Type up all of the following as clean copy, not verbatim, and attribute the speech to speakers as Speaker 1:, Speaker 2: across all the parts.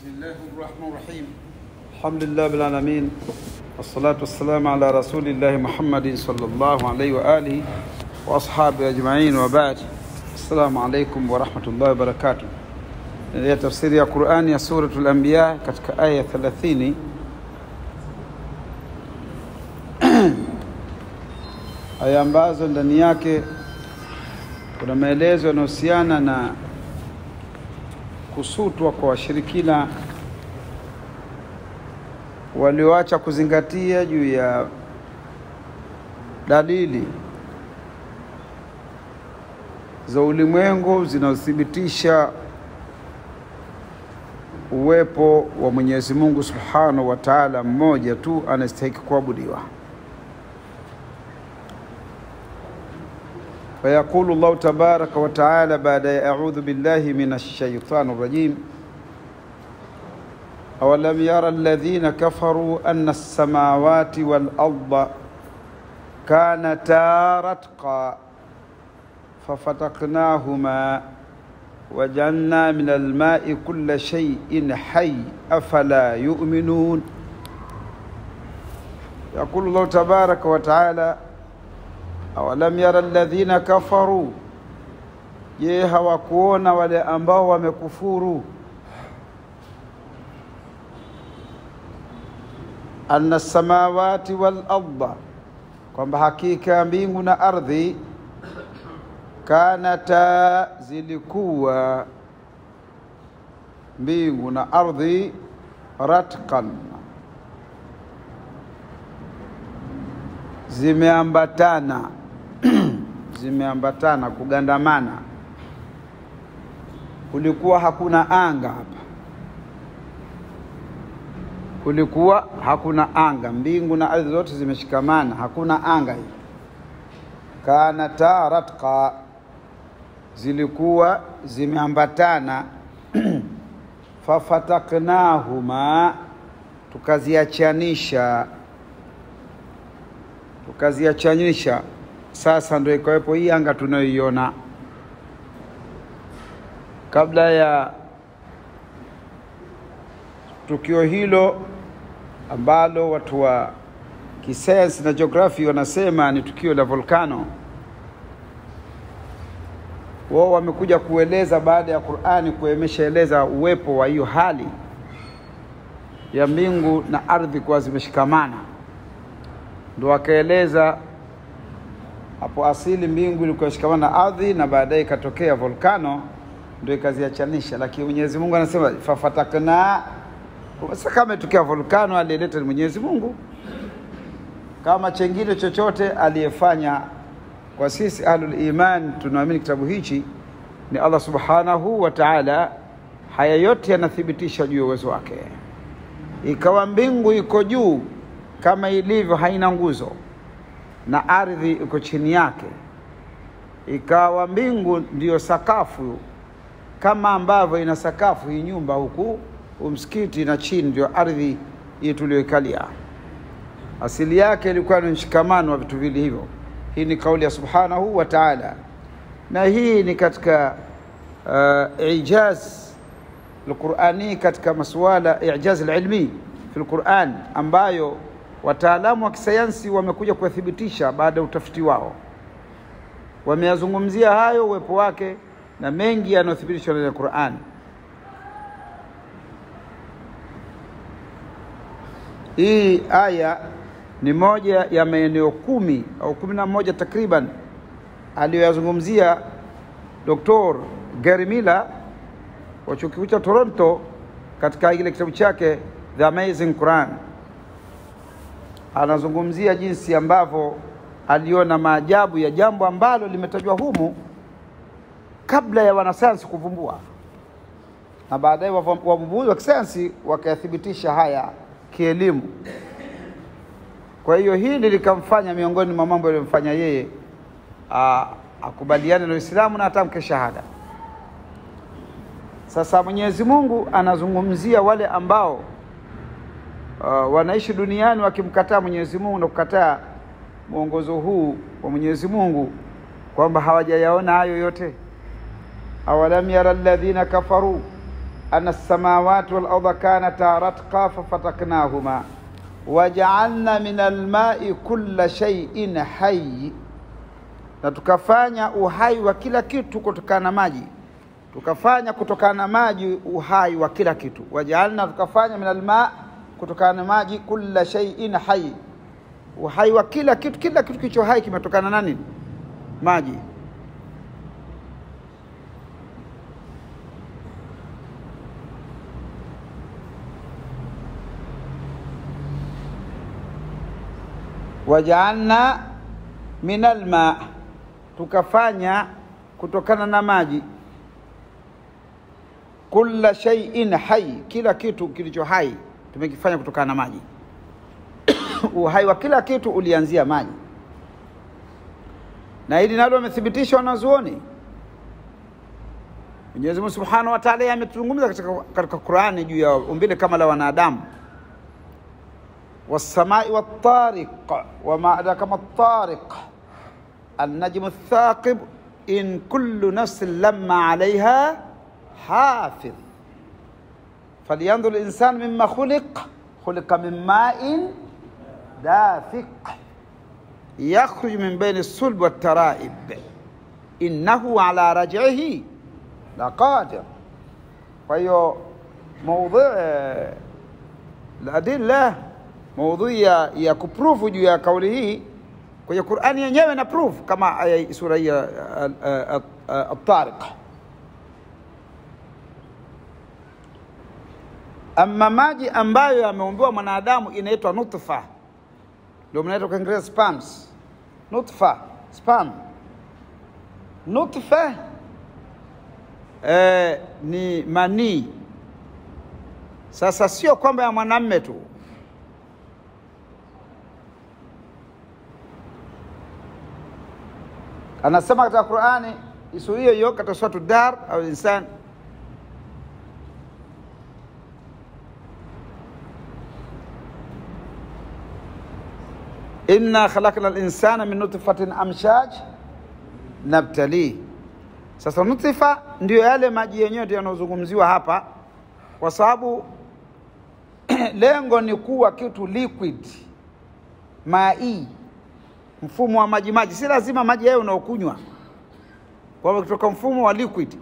Speaker 1: Bismillahirrahmanirrahim. Alhamdulillah bil alamin. Wassalatu wassalamu ala rasulillahi Muhammadin sallallahu alayhi wa alihi wa ashabihi ajma'in wa ba'd. Assalamu alaykum wa rahmatullahi wa barakatuh. Ni tafsiri ya Qur'ani ya Suratul Anbiya katika aya 30. Aya ambazo ndani yake kuna maelezo yanayohusiana na kusutwa kwa washirikina walioacha kuzingatia juu ya dalili za ulimwengu zinazothibitisha uwepo wa Mwenyezi Mungu Subhanahu wa Ta'ala, mmoja tu anastahili kuabudiwa. فيقول الله تبارك وتعالى بعد أعوذ بالله من الشيطان الرجيم: أولم يرى الذين كفروا أن السماوات والأرض كانتا رتقا ففتقناهما وجعلنا من الماء كل شيء حي أفلا يؤمنون. يقول الله تبارك وتعالى: awalam yara alladhina kafaru, je hawakuona wale ambao wamekufuru, anna samawati wal arda, kwamba hakika mbingu na ardhi, kanata, zilikuwa mbingu na ardhi, ratqan, zimeambatana zimeambatana, kugandamana. Kulikuwa hakuna anga hapa, kulikuwa hakuna anga, mbingu na ardhi zote zimeshikamana, hakuna anga hii. Kana taratqa, zilikuwa zimeambatana fafataknahuma, tukaziachanisha, tukaziachanisha. Sasa ndio ikawepo hii anga tunayoiona. Kabla ya tukio hilo ambalo watu wa kisayansi na jiografia wanasema ni tukio la volcano, wao wamekuja kueleza baada ya Qur'ani kuemeshaeleza uwepo wa hiyo hali ya mbingu na ardhi kuwa zimeshikamana, ndio wakaeleza hapo asili mbingu ilikuwa shikamana na ardhi, na baadaye ikatokea volcano ndio ikaziachanisha. Lakini Mwenyezi Mungu anasema fafatakna. Sasa kama itokea volcano, alileta ni Mwenyezi Mungu, kama chengine chochote aliyefanya. Kwa sisi ahlul iman tunaamini kitabu hichi ni Allah Subhanahu wa Ta'ala. Haya yote yanathibitisha juu ya uwezo wake. Ikawa mbingu iko juu kama ilivyo, haina nguzo, na ardhi iko chini yake. Ikawa mbingu ndiyo sakafu, kama ambavyo ina sakafu hii nyumba huku umsikiti, na chini ndio ardhi hii tuliyoikalia. Asili yake ilikuwa ni mshikamano wa vitu vile hivyo. Hii ni kauli ya Subhanahu wa Ta'ala, na hii ni katika ijaz al-Qur'ani, katika masuala ijaz al-ilmi fi al-Qur'an, ambayo wataalamu wa kisayansi wamekuja kuthibitisha baada ya utafiti wao. Wameyazungumzia hayo, uwepo wake na mengi yanayothibitishwa na Qur'an. Hii aya ni moja ya maeneo 10 au 11 takriban aliyoyazungumzia Dr. Gary Miller wa chuo kikuu cha Toronto katika ile kitabu chake The Amazing Quran. Anazungumzia jinsi ambavyo aliona maajabu ya jambo ambalo limetajwa humu kabla ya wanasayansi kuvumbua, na baadaye wavumbuzi wa kisayansi wakayathibitisha haya kielimu. Kwa hiyo hili likamfanya, miongoni mwa mambo yaliyomfanya yeye akubaliane na Uislamu na atamke shahada. Sasa Mwenyezi Mungu anazungumzia wale ambao wanaishi duniani wakimkataa Mwenyezi Mungu na kukataa mwongozo huu wa Mwenyezi Mungu, kwamba hawajayaona hayo yote. Awalam yara alladhina kafaru, anna as-samawati wal arda kanata ratqa fafataknahuma waja'alna min al-ma'i kulla shay'in hayy, na tukafanya uhai wa kila kitu kutokana na maji. Tukafanya kutokana na maji uhai wa kila kitu. Waja'alna, tukafanya min al-ma' kutokana na maji, kulla shay'in hayy, uhai wa kila kitu. Kila kitu kilicho hai kimetokana na nini? Maji. Waja'alna min al-ma', tukafanya kutokana na maji, kulla shay'in hayy, kila kitu kilicho hai tumekifanya kutokana na maji. Uhai wa kila kitu ulianzia maji, na hili nalo wamethibitisha wanazuoni. Mwenyezi Mungu Subhanahu wa Ta'ala ametuzungumza katika Qur'ani juu ya umbile kama la wanadamu. Was-samai wat-tariq wama adraka mat-tariq an-najmu ath-thaqib in kullu nafsin lamma 'alayha hafiz falyanzur al-insanu mimma khuliq khuliqa min ma'in dafiq yakhruju min bayni as-sulb wat-tara'ib innahu 'ala raj'ihi laqadir. Kwa hiyo mada al-adilla, maudhui ya kuprove juu ya kauli hii kwenye Qur'ani yenyewe na proof kama aya sura ya At-Tariq. Amma maji ambayo yameumbiwa mwanadamu inaitwa nutfa, ndio mnaitwa kwa Kiingereza sperms. Nutfa, sperm. Nutfa ni manii. Sasa sio kwamba ya mwanamume tu. Anasema katika Qur'ani sura hiyo katika sura Dar au insan, inna khalaqna al-insana min nutfatin amshaj nabtali. Sasa nutfa ndio yale maji yenyewe ndio yanozungumziwa hapa, kwa sababu lengo ni kuwa kitu liquid, mai, mfumo wa maji maji. Si lazima maji hayo unaokunywa, kwa hiyo kutoka mfumo wa liquid,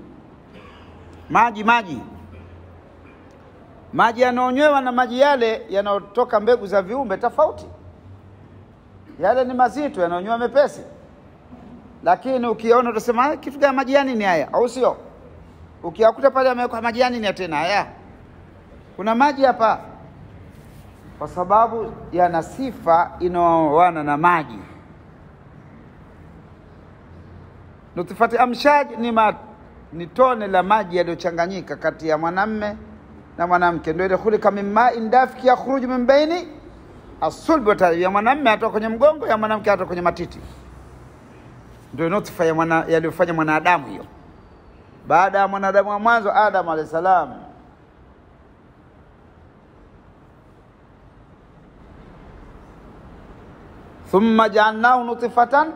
Speaker 1: maji maji maji yanaonywewa na maji yale yanayotoka mbegu za viumbe tofauti. Yale ni mazito, yanaonywewa mepesi, lakini ukiona utasema kitu gani maji yani ni haya, au sio? Ukiyakuta pale yamewekwa maji yani ni tena haya, kuna maji hapa, kwa sababu yana sifa inaoana na maji. Nutfati amshaj ni tone la maji yaliyochanganyika kati ya mwanamme na mwanamke, ndio ile khulika min ma'in dafiki yakhruju min baini as-sulb wa tarib. Ya mwanamme atoka kwenye mgongo, ya mwanamke atoka kwenye matiti. Ndio nutfa ya mwana yaliyofanya mwanadamu hiyo. Baada ya mwanadamu wa mwanzo Adam alayhi salam, thumma ja'alnahu nutfatan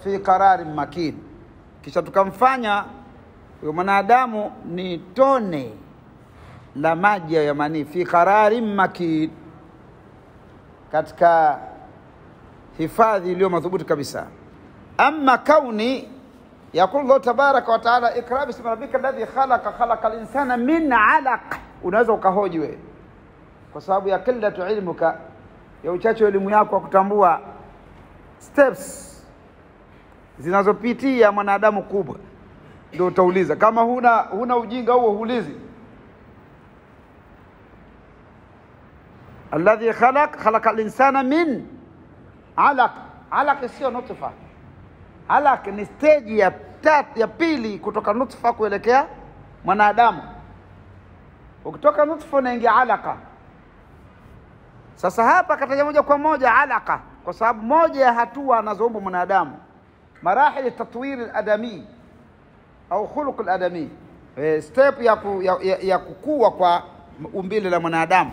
Speaker 1: fi qararin makin, kisha tukamfanya huyo mwanadamu ni tone la maji ya mani, fi qararin makin, katika hifadhi iliyo madhubuti kabisa. Amma kauni yakul Allah tabaraka wa taala ikra bismi rabbika alladhi khalaqa khalaqal insana min 'alaq. Unaweza ukahoji wewe kwa sababu ya qillatu ilmuka, ya uchache wa elimu yako kutambua steps zinazopitia mwanadamu kubwa, ndio utauliza. Kama huna ujinga huo huulizi. Alladhi khalaq khalaqa al-insana min 'alaq. Alaq sio nutfa. Alaq ni stage ya tatu, ya pili kutoka nutfa kuelekea mwanadamu. Ukitoka nutfa unaingia alaqa. Sasa hapa kataja moja kwa moja alaqa, kwa sababu moja ya hatua anazoomba mwanadamu, marahil tatwir al-adami au khuluq al-adami, step ya kukua kwa umbile la mwanadamu.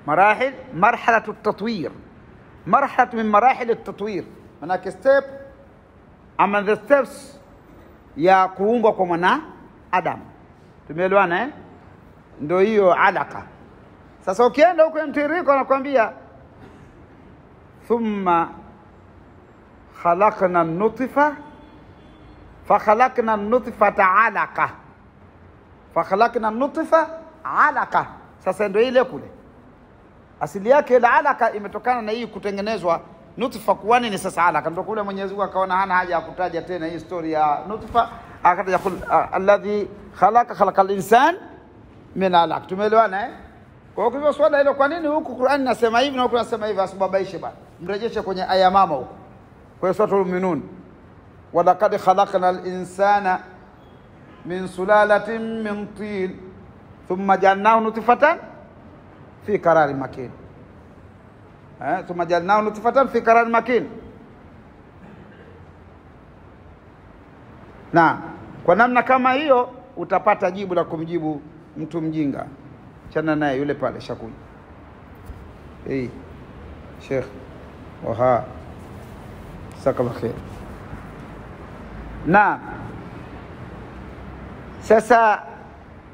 Speaker 1: Marahil, marhalatu at-tatwir, marhalatu min marahil at-tatwir, manake step ama the steps ya kuumbwa kwa mwanadamu. Tumeelewana eh? Ndio hiyo alaka. Sasa ukienda huko mtiririko anakuambia thumma khalaqna an-nutfa fa khalaqna an-nutfata alaqa, fa khalaqna an-nutfa alaqa. Sasa ndio ile kule asili yake ile alaka imetokana na hii kutengenezwa nutfa kuwa nini sasa alaka. Ndio kule Mwenyezi Mungu akaona hana haja ya kutaja tena hii story ya nutfa, akataja alladhi khalaqa khalaqal insan min alaq. Tumeelewana eh? Kwa hiyo swala hilo, kwa nini huku Qur'an nasema hivi na huku nasema hivi, asibabaishe bwana, mrejeshe kwenye aya mama huko kwa suratul Mu'minun, wa laqad khalaqnal insana min sulalatin min tin thumma ja'alnahu nutfatan fi qararin makin. Thumma ja'alnahu nutfatan fi qararin makin. Na kwa namna kama hiyo utapata jibu la kumjibu mtu mjinga. Chana naye yule pale shakuja. Eh, Sheikh waha saka khair. Na sasa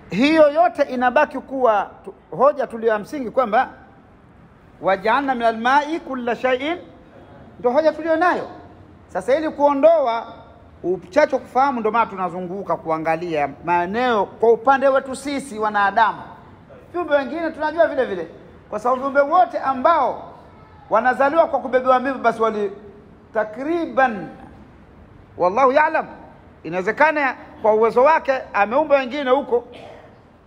Speaker 1: hiyo yote inabaki kuwa hoja tulio ya msingi kwamba waja'alna min al-ma'i kulla shay'in, ndio hoja tulio nayo. Sasa ili kuondoa uchache kufahamu, ndio maana tunazunguka kuangalia maeneo kwa upande wetu sisi wanadamu. Viumbe wengine tunajua vile vile, kwa sababu viumbe wote ambao wanazaliwa kwa kubebewa mimba basi wali takriban, wallahu ya'lam, inawezekana kwa uwezo wake ameumba wengine huko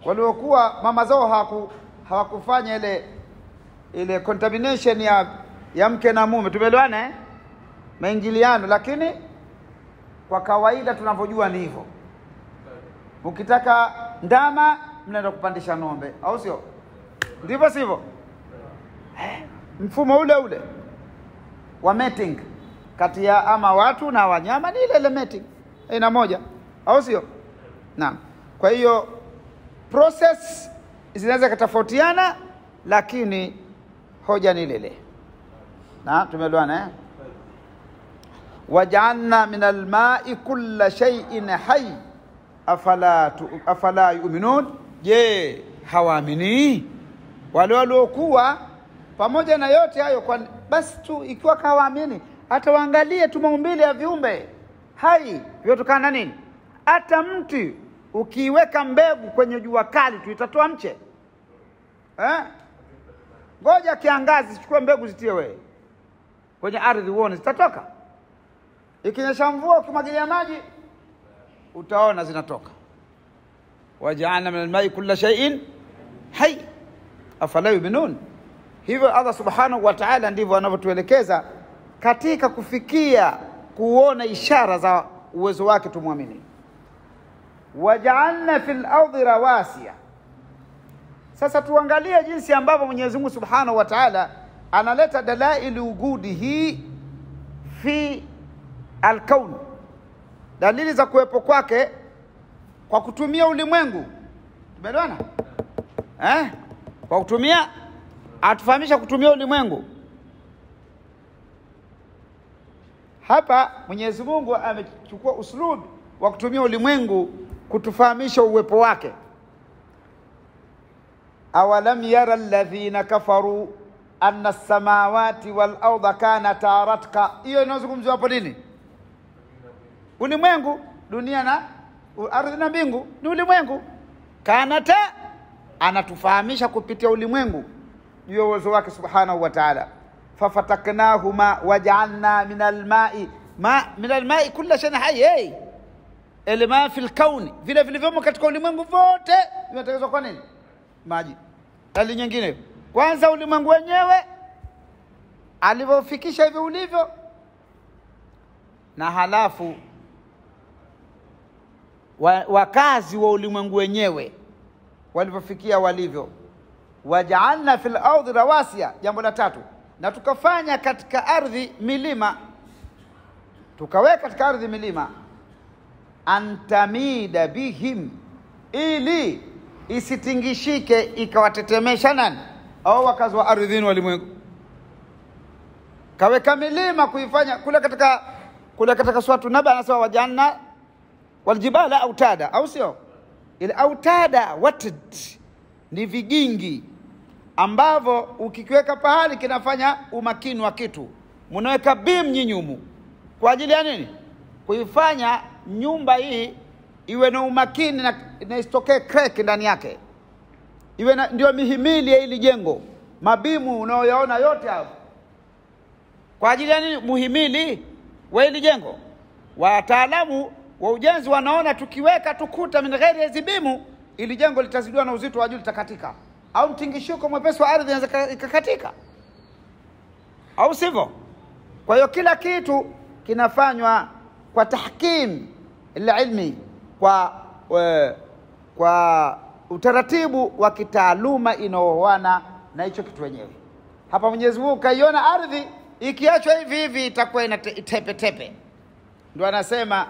Speaker 1: waliokuwa mama zao hawakufanya ile contamination ya mke na mume. Tumeelewana eh? Maingiliano, lakini kwa kawaida tunavyojua ni hivyo. Ukitaka ndama mnaenda kupandisha ng'ombe, au sio? Ndivyo sivyo? Mfumo ule ule wa mating kati ya ama watu na wanyama ni ile ile mating aina moja, au sio? Naam. Kwa hiyo process zinaweza kutofautiana, lakini hoja ni ile ile. Na tumeelewana eh? Waja'alna min al-ma'i kulla shay'in hayy afala yu'minun. Je, hawaamini wale waliokuwa pamoja na yote hayo? Kwa basi tu ikiwa hawaamini, hata waangalie tu maumbile ya viumbe hai vyotokana na nini. Hata mti ukiweka mbegu kwenye jua kali tu itatoa mche. Ngoja kiangazi, chukua mbegu zitie wewe kwenye ardhi uone zitatoka. Ikinyesha mvua ukimwagilia maji utaona zinatoka. Waja'alna min al-ma'i kulla shay'in hayy afala yu'minun. Hivyo Allah subhanahu wa ta'ala ndivyo anavyotuelekeza katika kufikia kuona ishara za uwezo wake tumwamini. Waja'alna fil ardi rawasiya. Sasa tuangalie jinsi ambavyo Mwenyezi Mungu Subhanahu wa Ta'ala analeta dalaili wujudihi fi al-kaun, dalili za kuwepo kwake kwa kutumia ulimwengu. Tumeelewana? Kwa kutumia, atufahamisha kutumia ulimwengu. Hapa Mwenyezi Mungu amechukua uslub wa kutumia ulimwengu kutufahamisha uwepo wake. Awalam yara alladhina kafaru anna as-samawati wal arda kanata ratqa. Hiyo inazungumziwa hapo nini? Ulimwengu, dunia na ardhi na mbingu ni ulimwengu. Kanata anatufahamisha kupitia ulimwengu juu ya uwezo wake subhanahu wa ta'ala. Fafataknahuma waja'alna minal ma'i ma minal ma'i kulla shay'in hayy. Elma fil kauni, vile vilivyomo katika ulimwengu vote vimetengenezwa kwa nini? Maji. Dalili nyingine, kwanza ulimwengu wenyewe alivyofikisha hivi ulivyo, na halafu wakazi wa ulimwengu wenyewe walivyofikia walivyo. Waja'alna fil ardi rawasiya, jambo la tatu, na tukafanya katika ardhi milima, tukaweka katika ardhi milima, antamida bihim, ili isitingishike ikawatetemesha nani au wakazi wa ardhini walimwengu. Kaweka milima kuifanya kule katika suratu Naba anasema wajanna waljibala autada, au sio? Ile autada, watad ni vigingi ambavyo ukikiweka pahali kinafanya umakini wa kitu. Mnaweka beam nyinyi humu kwa ajili ya nini? Kuifanya nyumba hii iwe na umakini na isitokee crack ndani yake. Iwe na, ndio mihimili ya hili jengo. Mabimu unaoyaona yote hapo kwa ajili ya nini? Muhimili wa hili jengo. Wataalamu wa ujenzi wanaona tukiweka tukuta min ghairi hizi bimu, ili jengo litazidiwa na uzito wa juu, litakatika, au mtingishuko mwepesi wa ardhi inaweza ikakatika, au sivyo? Kwa hiyo kila kitu kinafanywa kwa tahkim ilmi, kwa utaratibu wa kitaaluma inaoana na hicho kitu wenyewe. Hapa Mwenyezi Mungu kaiona ardhi ikiachwa hivi hivi itakuwa ina tepe tepe, ndio anasema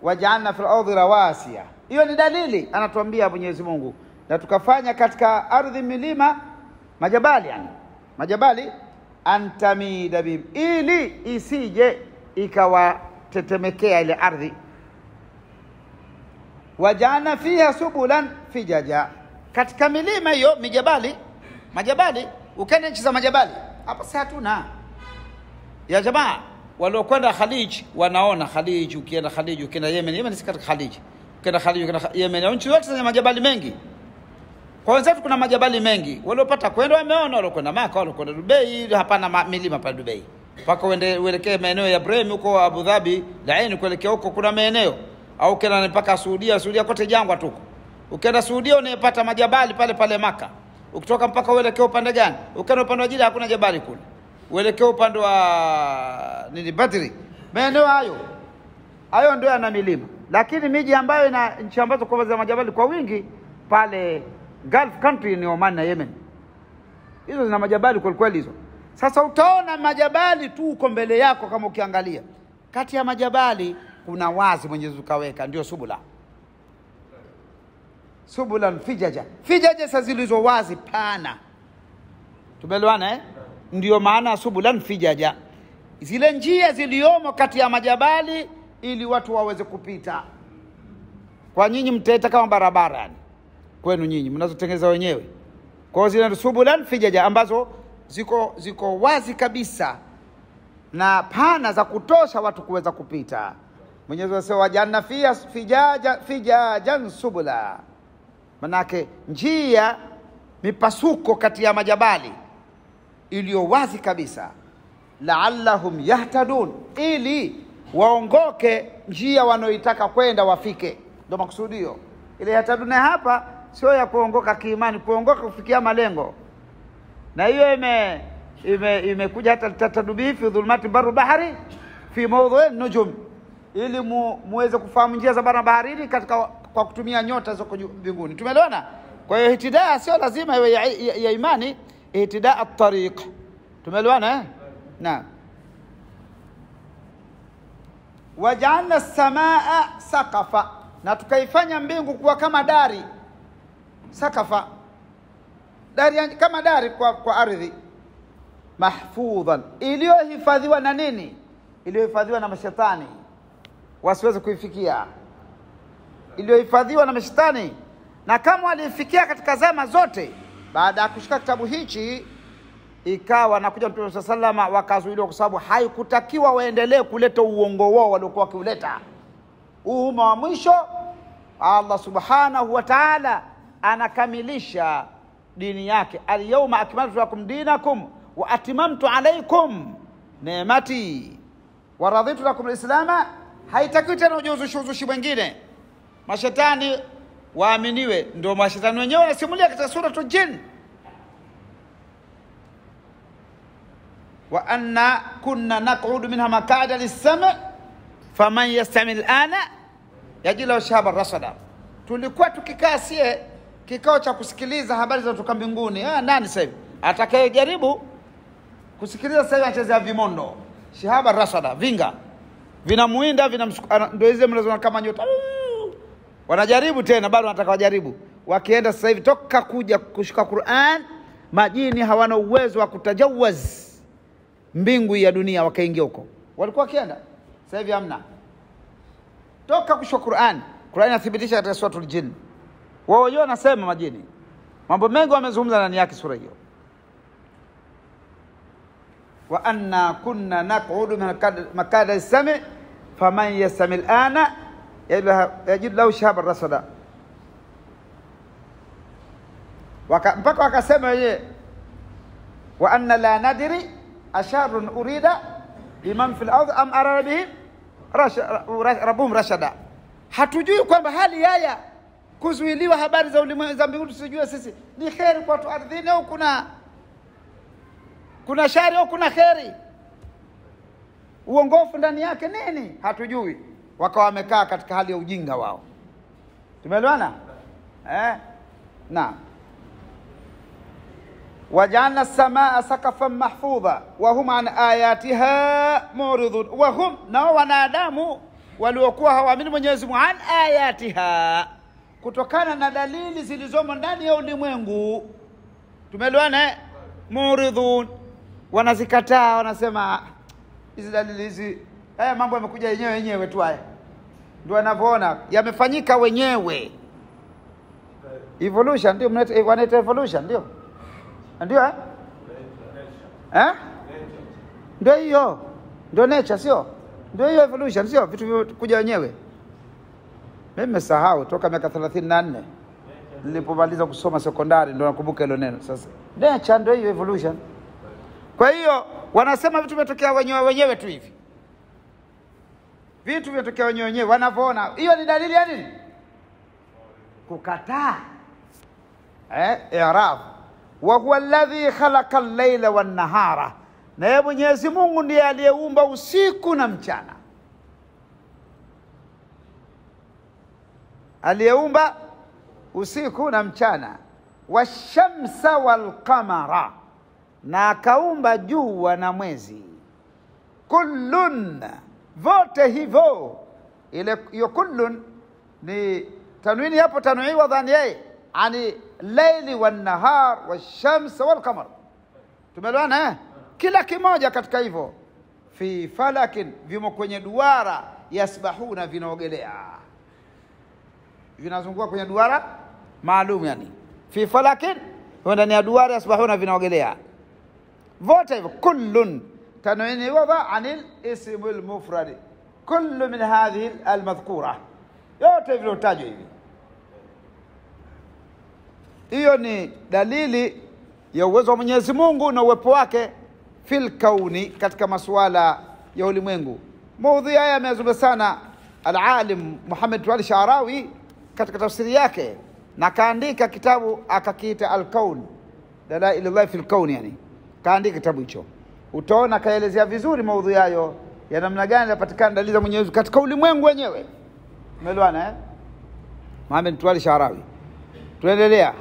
Speaker 1: waja'alna fil ardi rawasiya. Hiyo ni dalili anatuambia Mwenyezi Mungu, na tukafanya katika ardhi milima, majabali, yani majabali, antamida bihim, ili isije ikawatetemekea ile ardhi. Waja'alna fiha subulan fijaja, katika milima hiyo mijabali, majabali. Ukaenda nchi za majabali hapa si hatuna ya jamaa. Waliokwenda Khalij wanaona Khalij, ukienda Khalij, ukienda Yemen, Yemen si katika Khalij, ukienda Khalij, ukienda Yemen, nchi zote zenye majabali mengi. Kwa wenzetu kuna majabali mengi, waliopata kwenda wameona, waliokwenda Maka, waliokwenda Dubai, hapana milima pale Dubai. Mpaka uende uelekee maeneo ya Bremi huko Abu Dhabi, Laini kuelekea huko kuna maeneo, au ukienda mpaka Saudia, Saudia kote jangwa tuko. Ukienda Saudia unapata majabali pale pale Maka. Ukitoka mpaka uelekee upande gani? Ukienda upande wa Jida hakuna jabali kule. Uelekee upande wa nini, Badri. Maeneo hayo. Hayo ndio yana milima. Lakini miji ambayo ina nchi ambazo kwa za majabali kwa wingi pale Gulf country ni Oman na Yemen. Hizo zina majabali kwa kweli hizo. Sasa utaona majabali tu uko mbele yako kama ukiangalia. Kati ya majabali kuna wazi Mwenyezi Mungu kaweka, ndio subula. Subulan fijaja. Fijaja sasa zilizo wazi pana. Tumeelewana eh? Ndio maana subulan fijaja. Zile njia ziliomo kati ya majabali ili watu waweze kupita. Kwa nyinyi mtaita kama barabara yani. Kwenu nyinyi mnazotengeneza wenyewe. Kwa hiyo zile subulan fijaja ambazo ziko wazi kabisa na pana za kutosha watu kuweza kupita. Mwenyezi Mungu anasema wajanna fiya fijaja fijajan subula. Manake njia mipasuko kati ya majabali iliyo wazi kabisa, la'allahum yahtadun, ili waongoke njia wanaoitaka kwenda wafike. Ndio makusudio. Ile yahtaduna hapa sio ya kuongoka kiimani, kuongoka kufikia malengo. Na hiyo imekuja hata tatadubi fi dhulumati barru bahari fi mawdhu'in nujum, ili muweze kufahamu njia za bara baharini katika kwa kutumia nyota za mbinguni. Tumeelewana? Kwa hiyo ihtidaa sio lazima iwe ya imani, ihtidaa at-tariq. Tumeelewana eh? Naam. Waja'alna as-samaa saqafa, na tukaifanya mbingu kuwa kama dari. Sakafa, dari kama dari kwa ardhi. Mahfudhan, iliyohifadhiwa na nini? Iliyohifadhiwa na mashetani wasiweze kuifikia, iliyohifadhiwa na mashetani. Na kama walifikia katika zama zote, baada ya kushika kitabu hichi ikawa nakuja Mtume sallama wakazuiliwa, kwa sababu haikutakiwa waendelee kuleta uongo wao waliokuwa wakiuleta. Huu umma wa mwisho, Allah subhanahu wa ta'ala anakamilisha dini yake. Al-yawma akmaltu lakum dinakum wa atmamtu alaykum ni'mati wa raditu lakum al-islama. Haitakiwi tena ujuzushi mwingine. Mashetani waaminiwe, ndio mashetani wenyewe wanasimulia katika sura Jin. Wa anna kunna naq'udu minha maq'ada lis-sam' faman yastami al-ana yajid lahu shahaban rasada. Tulikuwa tukikaa sie kikao cha kusikiliza habari za kutoka mbinguni. Nani sasa hivi atakayejaribu kusikiliza sasa hivi anachezea vimondo. Shahaba rasada, vinga vinamuinda, ndio hizo mnazoona kama nyota. Wanajaribu tena, bado wanataka wajaribu. Wakienda sasa hivi toka kuja kushika Qur'an, majini hawana uwezo wa kutajawaz mbingu ya dunia wakaingia huko. Walikuwa wakienda, sasa hivi hamna. Toka kushika Qur'an, Qur'an inathibitisha katika suratul Jin. Wao wenyewe wanasema majini. Mambo mengi wamezungumza ndani yake sura hiyo. Wa anna kunna naq'udu min maq'adi as-sami faman yastami al-ana yajid lahu shihaban rasada. Mpaka wakasema wenyewe wa anna la nadri asharun urida liman fil ardh am arada bihim rabbuhum rashada. Hatujui kwamba hali haya kuzuiliwa habari za ulimwengu za mbinguni tusijue sisi ni kheri kwa watu ardhini au kuna shari au kuna kheri, uongofu ndani yake nini, hatujui. Wakawa wamekaa katika hali ya ujinga wao. Tumeelewana? Naam. Waja'alna as-samaa saqafan mahfudha wa hum an ayatiha mu'ridun. Wa hum, na wanadamu waliokuwa hawaamini Mwenyezi Mungu, an ayatiha, kutokana na dalili zilizomo ndani ya ulimwengu. Tumeelewana? Mu'ridun, wanazikataa, wanasema hizi dalili hizi, haya mambo yamekuja yenyewe wenyewe tu, haya ndio wanavyoona yamefanyika wenyewe. Evolution ndio wanaita evolution, ndio ndio ndio hiyo, ndio nature, sio ndio hiyo evolution, sio vitu kuja wenyewe. Mimi nimesahau toka miaka 34 nilipomaliza kusoma sekondari ndio nakumbuka hilo neno. Sasa nature ndio hiyo evolution. Kwa hiyo wanasema vitu vimetokea wenyewe wenyewe tu hivi. Vitu vimetokea wenyewe wenyewe wanavyoona. Hiyo ni dalili ya nini? Kukataa. I'rab. Wa huwa alladhi khalaqa al-layla wan-nahara. Na yeye Mwenyezi Mungu ndiye aliyeumba usiku na mchana. Aliyeumba usiku na mchana. Washamsa wal-qamara, na akaumba jua na mwezi. Kullun, vote hivyo. Ile hiyo kullun ni tanwini hapo, tanwini wadhani yeye ani laili wan nahar wash-shams wal qamar. Tumeelewana Kila kimoja katika hivyo fi falakin, vimo kwenye duara, yasbahuna, vinaogelea, vinazunguka kwenye duara maalum, yani fi falakin, ndani ya duara, yasbahuna, vinaogelea vote hivyo. Kullun tanwini wadha anil ismul mufrad, kullu min hadhihi almadhkura, yote viliotajwa hivi. Hiyo ni dalili ya uwezo wa Mwenyezi Mungu na uwepo wake fil kauni, katika masuala ya ulimwengu. Maudhui haya yamezungumzwa sana al-alim Muhammad Wali Sha'rawi katika tafsiri yake, na kaandika kitabu akakiita al-Kaun, Dalailullah fil Kaun, yani kaandika kitabu hicho. Utaona kaelezea vizuri maudhui hayo ya namna gani yanapatikana dalili za Mwenyezi katika ulimwengu wenyewe. Umeelewana Muhammad Wali Sha'rawi. Tuendelea.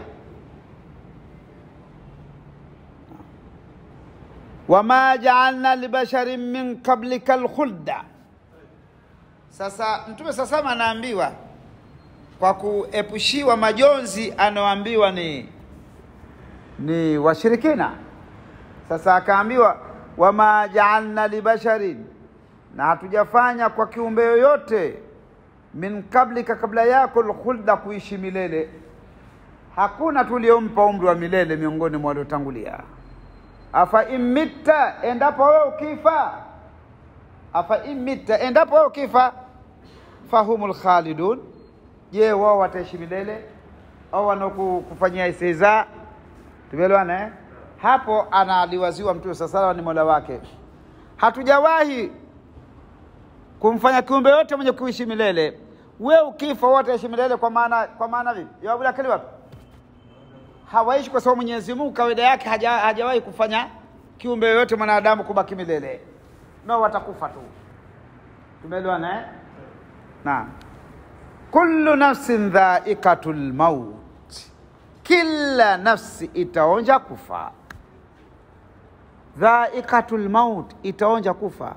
Speaker 1: Wama ja'alna libasharin min qablika al-khulda. Sasa Mtume sasa anaambiwa kwa kuepushiwa majonzi anaoambiwa ni washirikina. Sasa akaambiwa wama ja'alna libasharin, na hatujafanya kwa kiumbe yoyote, min qablika, kabla yako, al-khulda, kuishi milele. Hakuna tuliompa umri wa milele miongoni mwa waliotangulia. Afa imitta, endapo wewe ukifa. Afa imitta, endapo wewe ukifa, fahumul khalidun, je wao wataishi milele au wanakufanyia istihza? Tumeelewana Hapo analiwaziwa Mtume sasa ni Mola wake. Hatujawahi kumfanya kiumbe yote mwenye kuishi milele. Wewe ukifa wataishi milele kwa maana vipi? Jawabu lake wapi? Hawaishi kwa sababu Mwenyezi Mungu kawaida yake hajawahi kufanya kiumbe yote mwanadamu kubaki milele. Na watakufa tu. Tumeelewana Naam. Kullu nafsin dha'iqatul maut. Kila nafsi itaonja kufa. Dha'iqatul maut, itaonja kufa.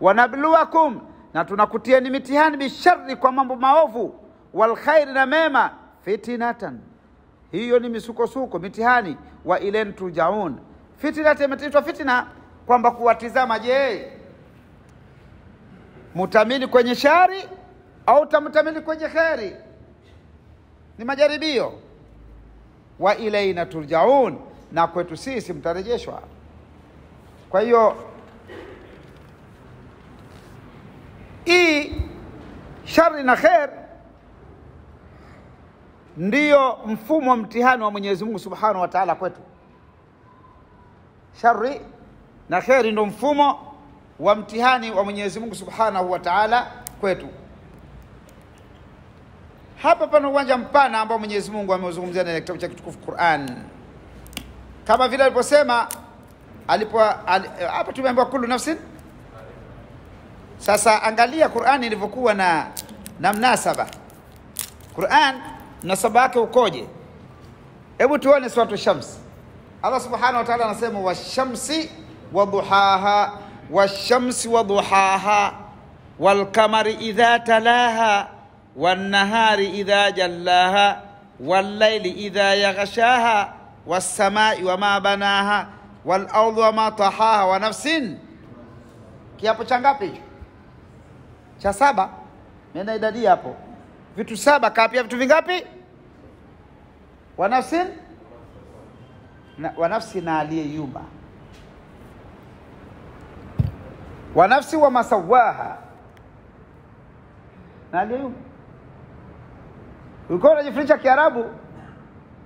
Speaker 1: Wanabluwakum, na tunakutieni mitihani, bisharri, kwa mambo maovu, wal khairi, na mema, fitinatan, hiyo ni misukosuko, mitihani, wa ilen turjaun. Fitina imeitwa fitina kwamba kuwatizama, je mutamili kwenye shari au tamtamili kwenye khairi? ni majaribio. Wa ilaina turjaun, na kwetu sisi mtarejeshwa. Kwa hiyo hii shari na khair ndiyo mfumo wa mtihani wa Mwenyezi Mungu Subhanahu wa Ta'ala kwetu. Shari na khair ndio mfumo wa mtihani wa Mwenyezi Mungu Subhanahu wa Ta'ala kwetu. Hapa pana uwanja mpana ambao Mwenyezi Mungu ameuzungumzia ndani ya kitabu cha kitukufu Qur'an. Kama vile aliposema hapa tumeambiwa kullu nafsin. Sasa angalia Qur'an ilivyokuwa na mnasaba. Qur'an mnasaba wake ukoje? Hebu tuone suratu Shams. Allah Subhanahu wa Ta'ala anasema washamsi waduhaha, washamsi waduhaha, walqamari idha talaha, wan-nahari idha jallaha, wal-layli idha yaghshaha, was-samai wama banaha, wal-ardi wama tahaha, wa nafsin. Kiapo cha ngapi hicho? Cha 7. Nenda idadi hapo. Vitu 7 kapia vitu vingapi? Wa nafsin na wa nafsi na aliyeyumba. Wa nafsi wa masawaha, na aliyeyumba. Ulikuwa unajifunza Kiarabu,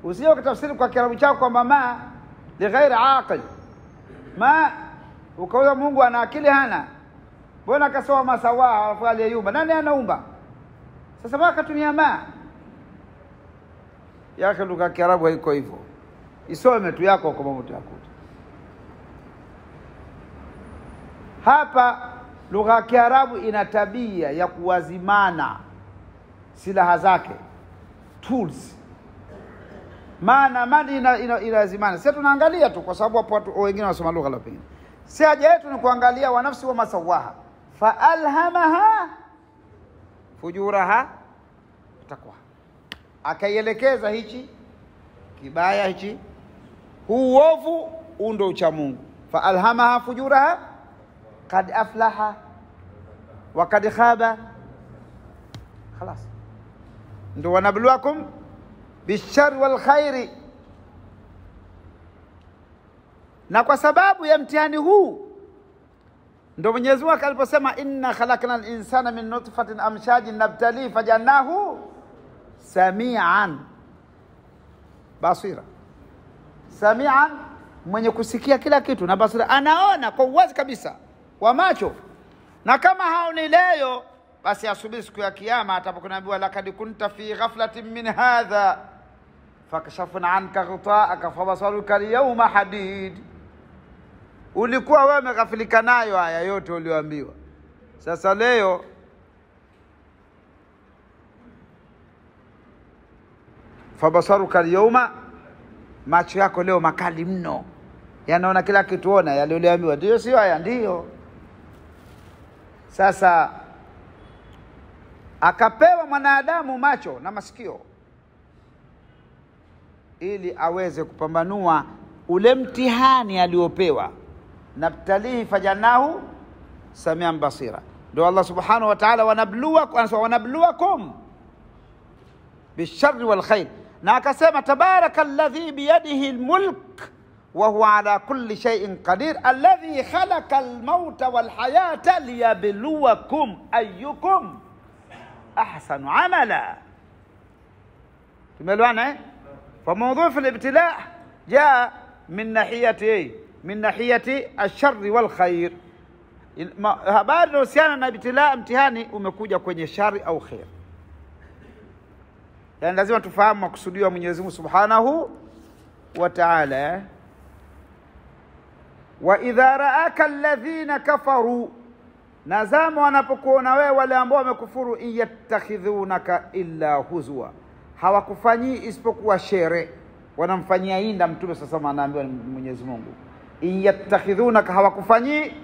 Speaker 1: usije ukatafsiri kwa Kiarabu chako kwamba ma li ghairi aqil. Ma ukauza Mungu ana akili hana. Mbona akasoma masawaha alafu aliyeyumba? Nani anaumba? Sasa baka tumia ma. Yake lugha ya Kiarabu haiko hivyo. Isome tu yako kwa mambo yako. Hapa lugha ya Kiarabu ina tabia ya kuwazimana silaha zake, tools. Maana mali inazimana. Sisi tunaangalia tu kwa sababu hapo watu wengine wanasoma lugha la pengine. Si haja yetu ni kuangalia wa nafsi wa masawaha. Fa alhamaha fujuraha takwa. Akaielekeza hichi kibaya hichi, huu uovu ndio ucha Mungu. Fa alhamaha fujuraha kad aflaha wa kad khaba. Khalas. Ndio wanabluwakum bishari wal khairi. Na kwa sababu ya mtihani huu ndio Mwenyezi Mungu aliposema inna khalaqnal insana min nutfatin amshajin nabtali fajannahu samian basira. Samian, mwenye kusikia kila kitu, na basira, anaona kwa uwazi kabisa kwa macho. Na kama haoni leo, basi asubiri siku ya kiyama atakapokuambiwa laqad kunta fi ghaflatin min hadha fakashafna anka ghitaaka fabasaruka al-yawma hadid. Ulikuwa wewe umeghafilika nayo haya yote ulioambiwa. Sasa leo fabasaruka al-yawma, macho yako leo makali mno, yanaona kila kitu, ona yale ulioambiwa ndio sio haya ndio. Sasa akapewa mwanadamu macho na masikio ili aweze kupambanua ule mtihani aliopewa. Nabtalihi fajanahu samian basira. Ndio Allah Subhanahu wa Ta'ala wanabluwakum bisharri wal khair. Na akasema tabarakalladhi biyadihi almulk wa huwa ala kulli shay'in qadir alladhi khalaqa almauta wal hayata liyabluwakum ayyukum ahsanu amala. Tumeelewana eh? فموضوع في الابتلاء جاء من ناحية ايه؟ من ناحية الشر والخير. Habari inahusiana na ibtilaa, mtihani umekuja kwenye shari au khair. Yani lazima tufahamu makusudio ya Mwenyezi Mungu Subhanahu wa Ta'ala. Wa idha ra'aka alladhina kafaru, nazama wanapokuona wewe wale ambao wamekufuru, iyattakhidhunaka illa huzwa, hawakufanyi isipokuwa shere, wanamfanyia inda Mtume. Sasa anaambiwa Mwenyezi Mungu iyattakhidhunaka, hawakufanyi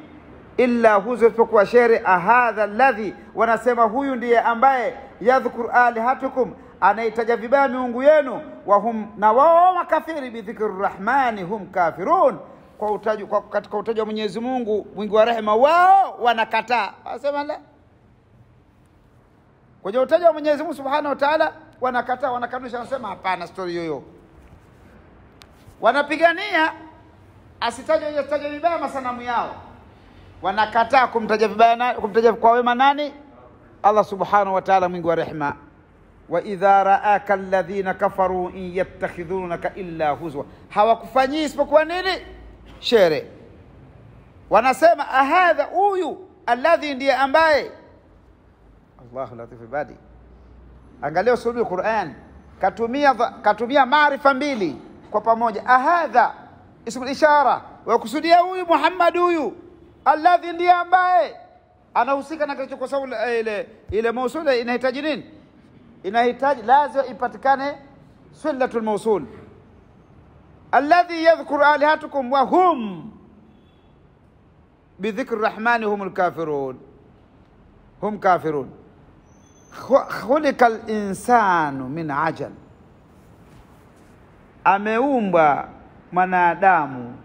Speaker 1: illa huzwa isipokuwa shere. Ahadha alladhi, wanasema huyu ndiye ambaye yadhkur alihatukum, anaitaja vibaya miungu yenu, wahum, na wao makafiri, bidhikri rahmani hum kafirun, kwa utajo, kwa katika utajo wa Mwenyezi Mungu mwingi wa rehema wao wanakataa. Wanasema la, kwenye utajo wa Mwenyezi Mungu Subhanahu wa Ta'ala Wanakataa, wanakanusha, wanasema hapana story hiyo. Wanapigania asitajwe, asitajwe vibaya masanamu yao. Wanakataa kumtaja vibaya na kumtaja kwa wema nani? Allah subhanahu wa ta'ala mwingi wa rehema. Wa idha ra'aka alladhina kafaru in yattakhidhunaka illa huzwa, hawakufanyii isipokuwa nini? Shere. Wanasema ahadha, huyu alladhi, ndiye ambaye. Allahu latif ibadi. Angalia usulubu Qur'an, katumia maarifa mbili kwa pamoja. Ahadha ismu ishara, wakusudia huyu Muhammad, huyu alladhi ndiye ambaye anahusika na kilicho, kwa sababu ile mausula inahitaji nini? Inahitaji lazima ipatikane silatul mausul. Alladhi yadhkuru alihatukum wa hum bidhikri rahmani humul kafirun, hum kafirun. Khuliqa al-insanu min ajal, ameumbwa mwanadamu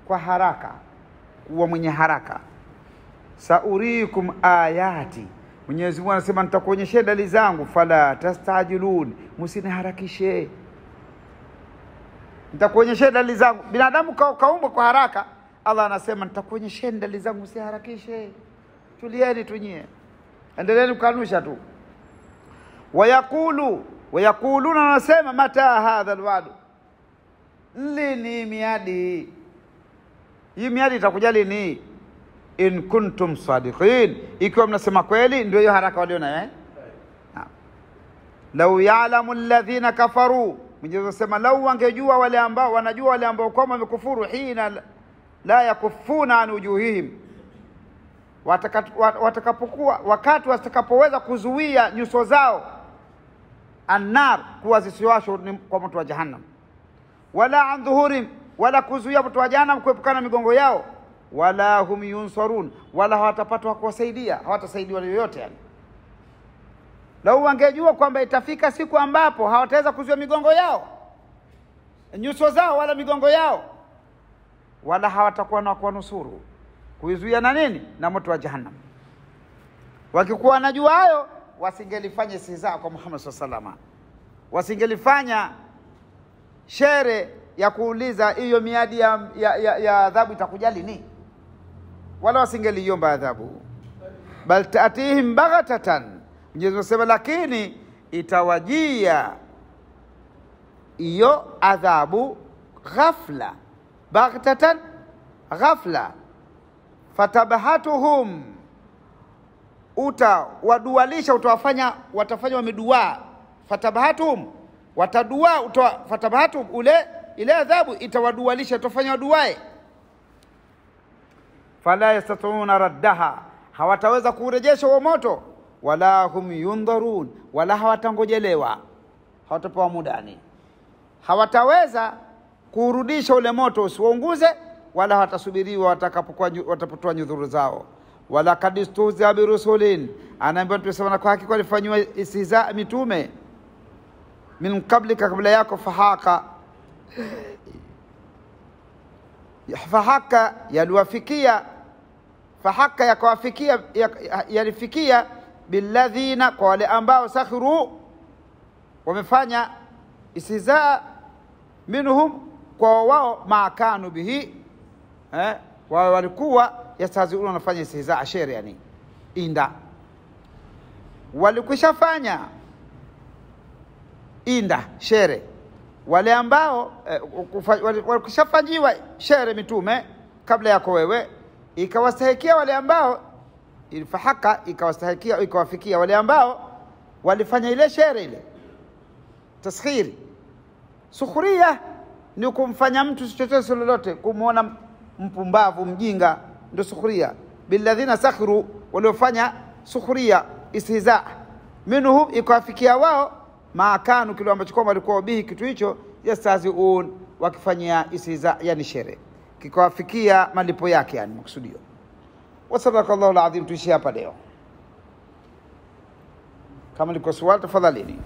Speaker 1: kwa haraka, kuwa mwenye haraka. Saurikum ayati, Mwenyezi Mungu anasema nitakuonyesha dalili zangu, fala tastajilun, msiniharakishe. Nitakuonyesha dalili zangu. Binadamu kaumbwa kwa haraka, Allah anasema nitakuonyesha dalili zangu, msiharakishe, tulieni tunyie, endeleeni kukanusha tu. Wayakuluna, wanasema mata hadha alwa'd, lini miadi hii? Miadi itakuja lini? In kuntum sadiqin, ikiwa mnasema kweli. Ndio hiyo haraka walio nayo eh. Lau ya'lamu alladhina kafaru, Mwenyezi Mungu anasema lau wangejua wale ambao wanajua, wale ambao kwa wamekufuru, hina la yakufuna an wujuhihim, watakapokuwa wakati watakapoweza kuzuia nyuso zao annar, kuwa zisiwashwe kwa moto wa jahannam, wala an dhuhurim, wala kuzuia moto wa jahannam kuepukana migongo yao, wala hum yunsarun, wala hawatapatwa kuwasaidia, hawatasaidiwa yoyote. Yani lau wangejua kwamba itafika siku ambapo hawataweza kuzuia migongo yao, nyuso zao wala migongo yao, wala hawatakuwa na kuwanusuru, kuizuia na nini? Na moto wa jahannam. Wakikuwa wanajua hayo, wasingelifanya istihzaa kwa Muhammad sallallahu alaihi wasallam, wasingelifanya shere ya kuuliza hiyo miadi ya adhabu itakuja lini, wala wasingeliomba adhabu. Bal taatihim baghatatan, Mwenyezi Mungu anasema lakini itawajia hiyo adhabu ghafla, baghtatan ghafla, fatabahatuhum, utawadualisha, utawafanya, watafanya wameduaa. Fatabahatuhum, watadua, fatabahatuhum, ule ile adhabu itawadualisha, itafanya waduae. Fala yastati'una raddaha, hawataweza kurejesha huo moto, wala hum yundharun, wala hawatangojelewa, hawatapewa mudani, hawataweza kurudisha ule moto usiunguze, wala hawatasubiriwa watakapokuwa watapotoa nyudhuru zao. Wala kadistuza birusulin, anaambiwa tumesema na kwa hakika walifanywa istihza mitume min qablika, kabla yako, fahaka yaliwafikia, fahaka yakawafikia, yalifikia billadhina, kwa wale ambao sakhiru, wamefanya istihza minhum, kwa wao, maakanu bihi, wao walikuwa yastaziuna, wanafanya istihza shere, yani inda, walikushafanya inda shere wale ambao walikushafanyiwa shere mitume kabla yako wewe, ikawastahikia wale ambao ilfahaka, ikawastahikia, ikawafikia wale ambao walifanya ile shere, ile taskhiri. Sukhuria ni kumfanya mtu chochote lolote, kumuona mpumbavu, mjinga, ndio sukhuria. Billadhina sakhiru, waliofanya sukhuria istihza minhum, ikawafikia wao maakanu, kile ambacho kwamba walikuwa bihi kitu hicho, yastaziun, wakifanyia istihza, yani shere, kikawafikia malipo yake, yani makusudio. Wa sadakallahu alazim. Tuishie hapa leo. Kama liko swali tafadhalini.